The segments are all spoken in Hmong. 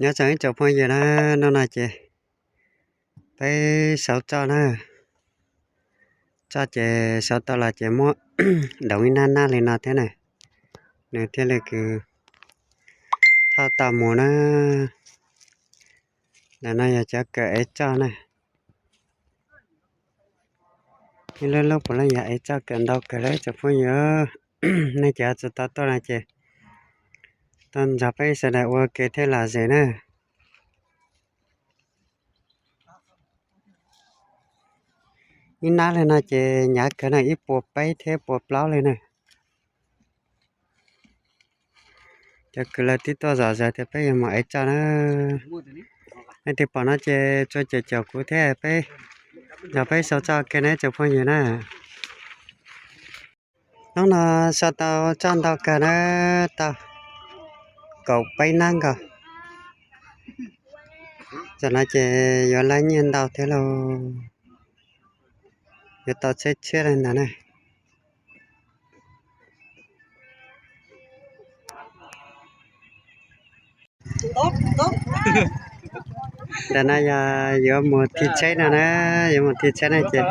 Nyob zoo ib tsoom phooj ywg na, hnub no ces peb sau txoj na, txoj ces sau tau los ces muab doov ib nab nab li no thiab na, nws thiaj li kws thauj tau mus na. Ntawm no yog cov kawm ev txoj na. Ib lub lub puav leej yog ev txoj kawm ntau kawg li tsoom phooj ywg. Nej cov tsis tau tuaj no ces tuaj nrog peb sawv daws ua ke thiaj lom zem na. Ib nab li no ces hnyav kawg na, ib puas peb thiab puas plaub li na. Cov kws lawv twb tuaj zom zaws tias peb yuav mus ev txoj na. Nej twb pom no ces tsuas caum caum kuv thiab peb nrog peb sau txoj ke na tsoom phooj ywg na. Hnub no sau tau txoj ntau kawg na, tau kaum peb nab nkaus. Tam no ces yuav laib nyiaj ntau thiab lauj, yuav tau txhiab txhiab li ntawd na. Ntawm no yog yuav mus thi tsheb no na, yuav mus thi tsheb no ces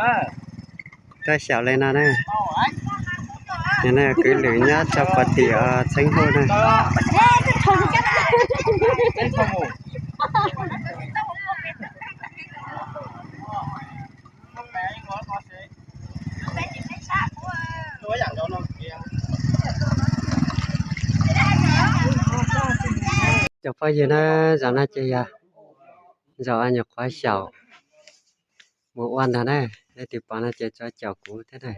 tuaj xyaum li no na. Nws no kwv lwm nyob rau pem tim os txheeb huj na. Cov phooj ywg na, zaum no ces yog zaum nyuam qhuav xyaum mus ua ntag na, leej twg pom no ces tsuas caum kuv thiab na.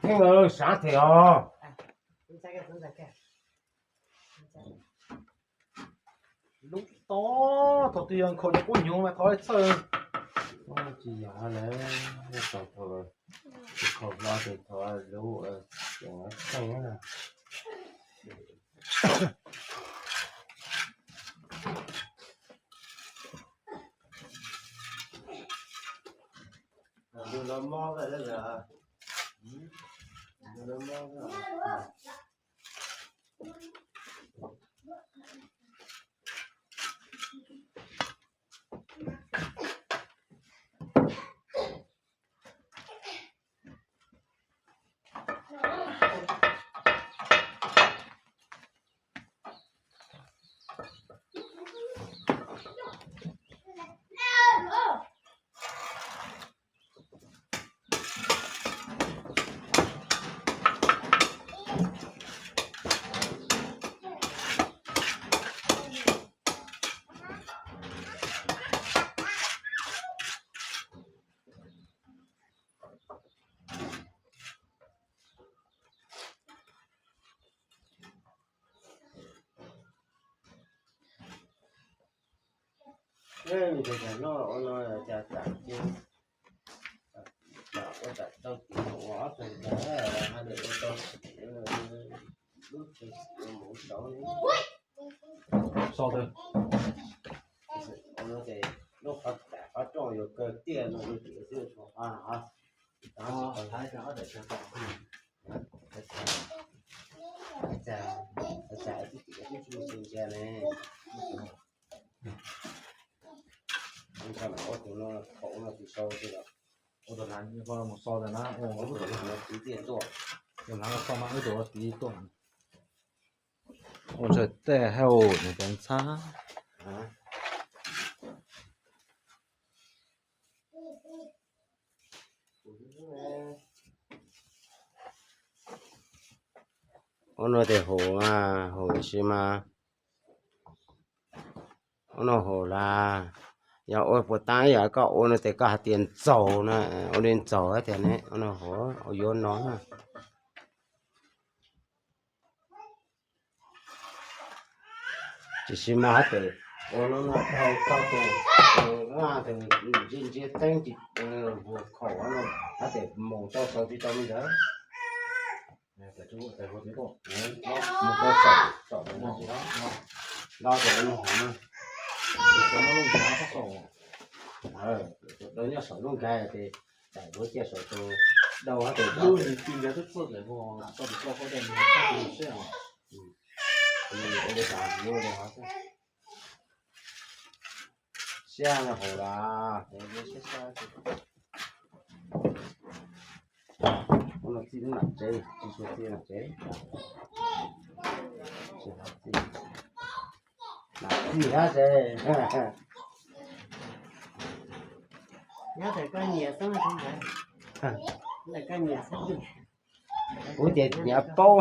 Ua, sab them os. Lub to, thaum twg yog nkhaus nyuag qub nyuv mas thov txhawj. Tsis yog lawm, thaum, thaum hlo ces thov lub txhawj na. Noj ua no cas tam cia, ua tam tau tim ua ob tug cas ha lwm ua tau lub tsev mus saud. So ua no ces lub qhov tam qhov rooj yuav kawg tiaj no, twb tsis tshua qhov. Ua tus hlaav mus so ntawd na, tus hlaav so mas wb tug ua tiv tuaj. Ua ntsaws tej hauj nws cov ntxhab. Ua no tes haum, haum si mas, ua no haum las, yog ua puas tab yog koj ua no tes koj hais tias ntxaug na, ua li ntxaug tias ne, ua no haum, ua yuav no na. Tiam sis mas hais tias ua no no dhau txog tus, tus ntsia ntsia teeb tis vuag khaum no, hais tias mus tau saud tsis tau li ntawd. Mus tau saum, saum no, no tes ua no haum na. Lawv nyob saum lub nkag tes, daim duav cia saum tus dau hab tes. Siab no haum las. Ua no txij lub nam tsev, tsis tshua txij nam tsev. Nam txij hab tsev. Nyob tes koj nyiam xwb, tes koj nyiam xwb. Kuv ces nyiam paub,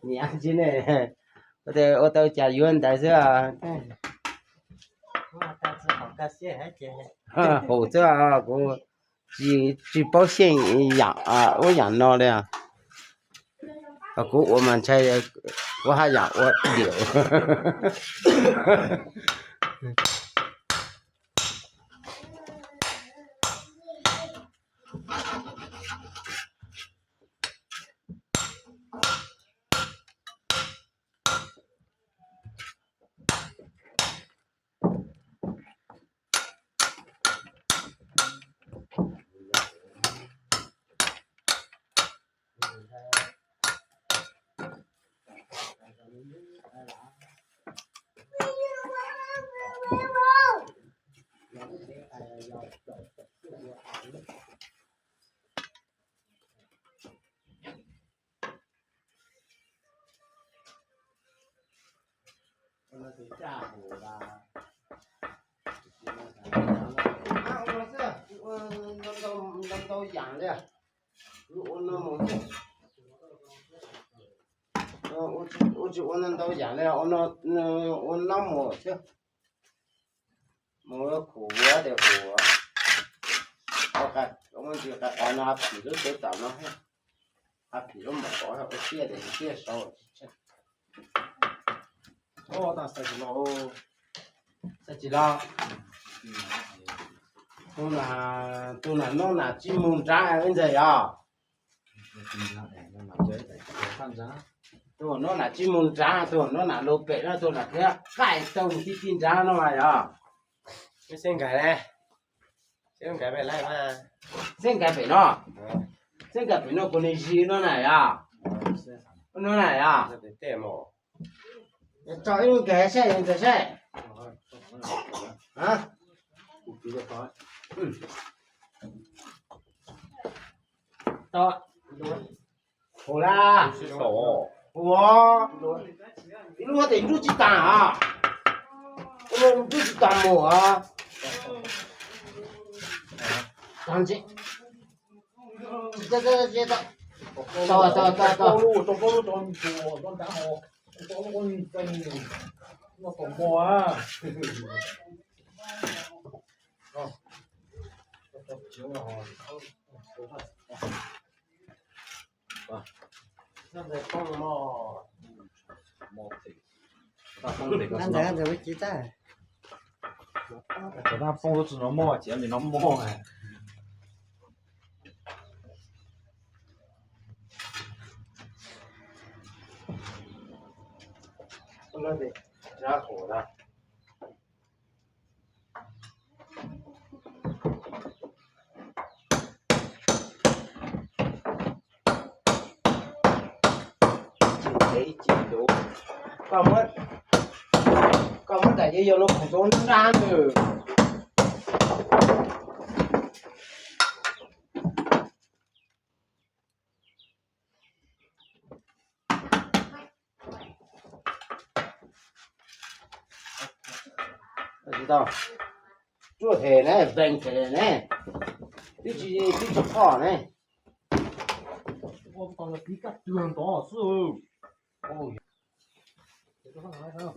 nyiam tsis ne. Ua tes ua tau cas yuav ntawd xwb. Haum xwb, kuv tsis paub xyeej yam ub yam no li. Kuv ua mas ntshai kuv haj yam ua diam. Ntau yam li, ua tsis ua ntau yam li, ua no mus xwb. Mus khuv ua tes khuv, ua ntsis qas qas no ha phim lub tsev tom no, ha phim lub mom kov ua siab tes siab saud. Xav tsis los, tus nam no nam tsis mus nrad ib ntxawg yog. Tus no nam tsis mus nrad, tus no nam lug pem no, tus nam thiaj qaij tau ti ti nrad no mas yog. Xeb nkais, xeb nkais pem no, xeb nkais pem no kuv nws zis no na yog. No na yog. Tso ib lub nkais saib ntawd saib. Ua, ib lub tes nrub tsis tas os, nrub tsis tas mus os. Tau, tau, tau, tau. Ntawd ntawd ua ci tag. Cov dab poob lub tsis no moj, ces li no moj. Koj muab daim yeeb yog lub khoom rau nrab nws. Tsis tau, ruaj them ne, vees them ne, twb tsis, twb tsis phom ne. Ua tau los tiv kaj twg ntov xwb. Ub, tsis tawm a.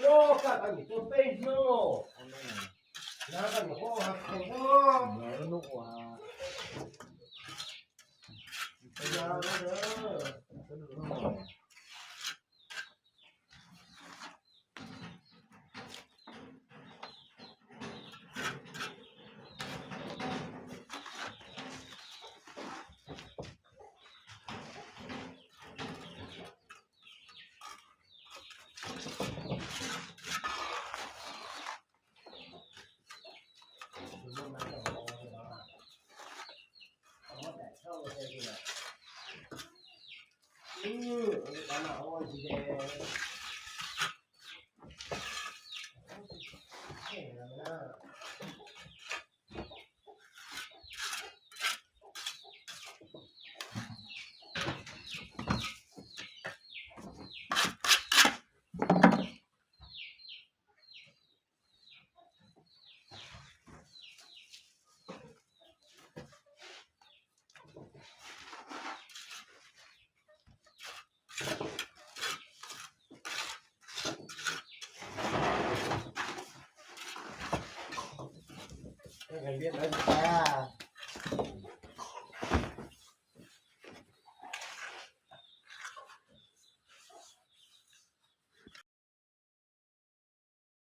Yog kaj tau nim tuaj peb hnub, na kaj nim qhuav ha khoom hnub. Ntiaj teb tag.